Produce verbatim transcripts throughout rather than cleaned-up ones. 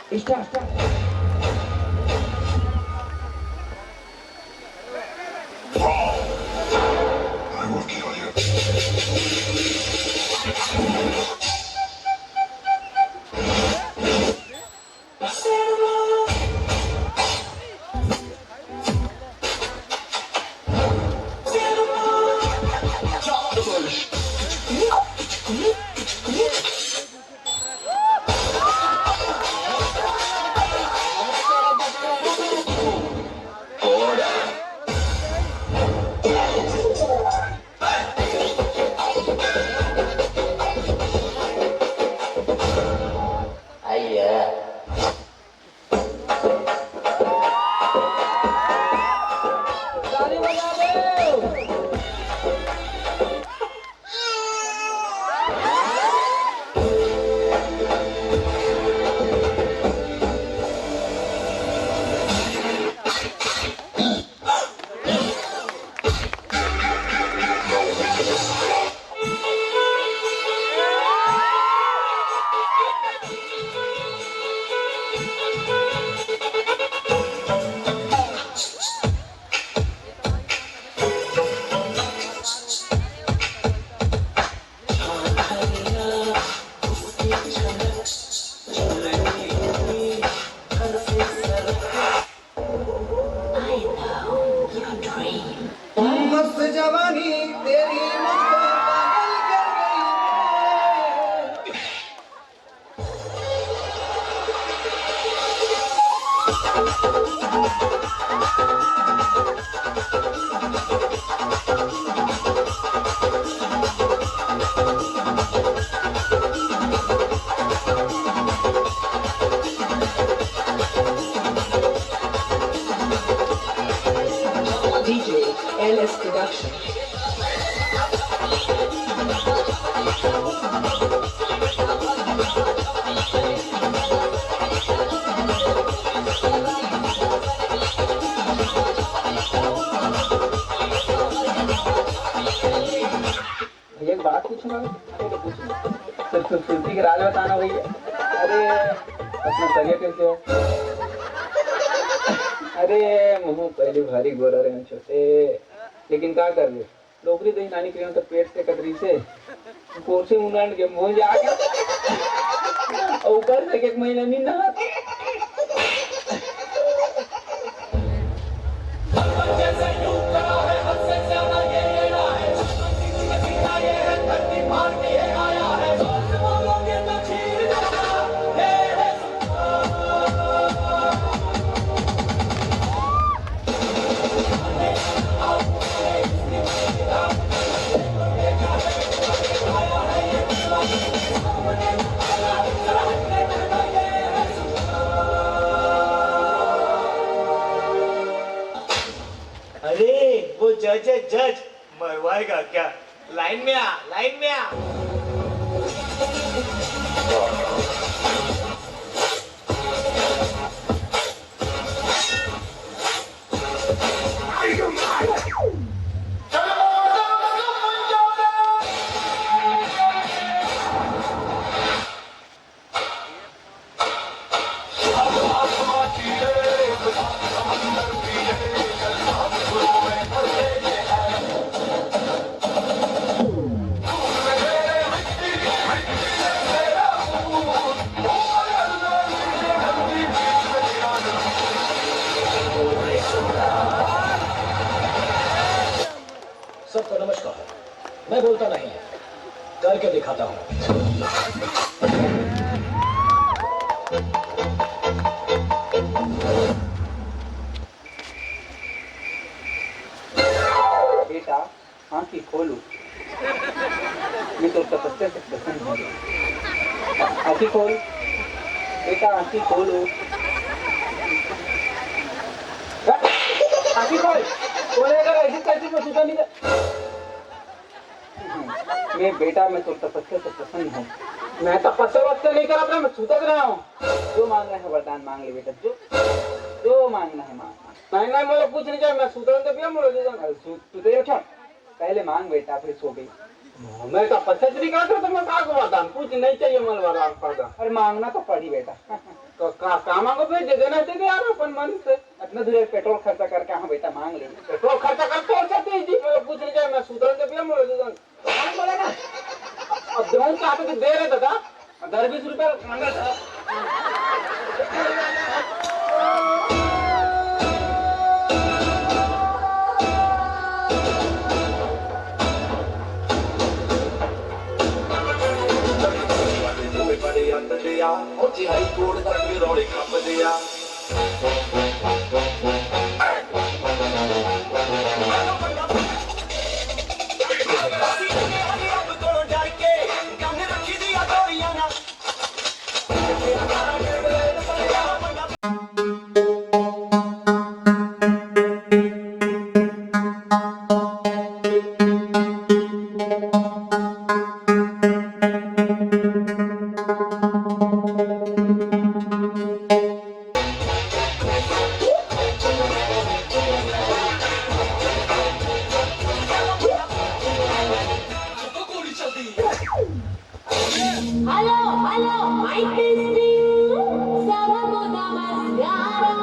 Start, start. I know your dream. मस्त जवानी तेरी मुझको पागल कर गई। D J L S Production. भैया, एक बात पूछूंगा? अरे, तो पूछ लो। सिर्फ खूबसूरती के राज बताना भैया। अरे, अपना करियर कैसे हो? अरे, महूं पहले भारी गोरा रहे छोटे, लेकिन का कर ले, डोकरी दही नानी के तो पेट से कतरी से कोसे उनान के मुंह जाके, और ऊपर से एक महीना नींद ना आती। अरे, वो जज है, जज। मरवाएगा क्या? लाइन में आ, लाइन में आ। सबको नमस्कार। मैं बोलता नहीं, करके दिखाता हूँ। बेटा, आंखी खोलो। मैं तो तपस्या से प्रसन्न हूँ। आंखी खोल, बेटा, आंखी खोलो। आंखी खोल, खोले अगर ऐसी तैसी में सुता नहीं। मैं, बेटा, मैं तो तपस्या से प्रसन्न हूँ। मैं तपस्या वस्या नहीं करत रहा, मैं सुतत रहा हूँ। जो मांगना है वरदान मांग ले बेटा, जो, जो मांगना है मांग, मांग। नहीं, नहीं, मोला कुछ नहीं चाहिए, मैं सुतन तो पिया, मोला दे दो। अरे सु-, सुते हो क्या? पहले मांग बेटा, फिर सो गई। मैं तपस्या नहीं करत रहा, तो मैं का को वरदान? कुछ नहीं चाहिए मोला वरदान, वरदान। अरे मांगना तो पड़ी बेटा। तो का, का मांगो बे? दे देना, दे दे यार, अपन मन से। अतना दूर पेट्रोल खर्चा करके, हाँ बेटा, मांग ले। पेट्रोल खर्चा करके, और क्या तेज जी, मैं पूछ नहीं जाए, मैं सुधर के पिया, मोर दे दे। मांग बोला ना। अब देहूं का, तो दे रे दादा। दस बीस रुपया मांगा था। हेलो, हेलो, माइक टेस्टिंग, सबको नमस्कार।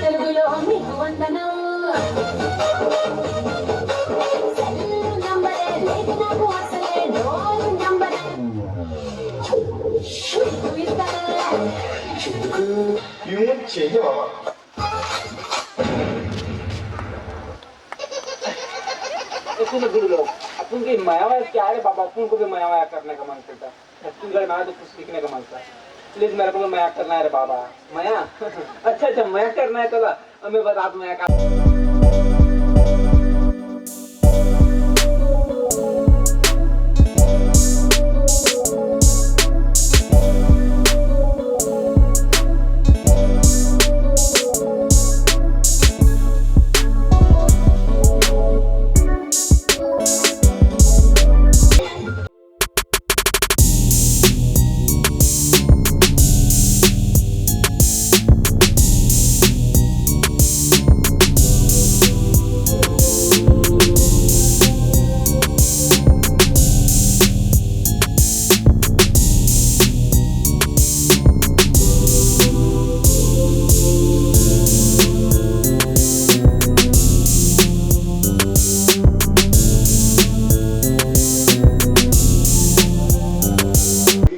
తెలుగులో మీకు వందనం. సెల్ నంబరే లేదు నాకు అసలే, డోర్ నంబరే. सुनो गुरु लोग, अपन की मया वया क्या है बाबा? अपन को भी मया वया करने का मन करता है। छत्तीसगढ़ में आए तो कुछ सीखने का मन था। प्लीज, मेरे को भी मया करना है रे बाबा। मया? अच्छा, अच्छा, मया करना है, चला, अब मैं बता दूं मया का।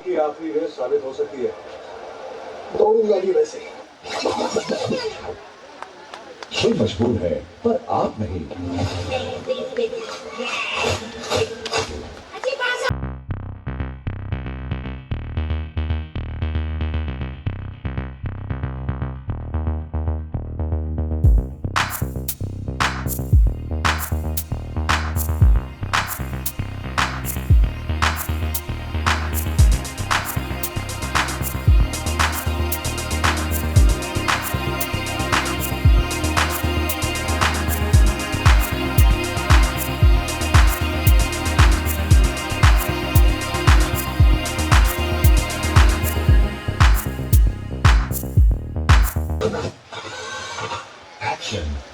की आखिरी रेस साबित हो सकती है। दौड़ूंगा भी वैसे ही। ये मजबूर है, पर आप नहीं। Action.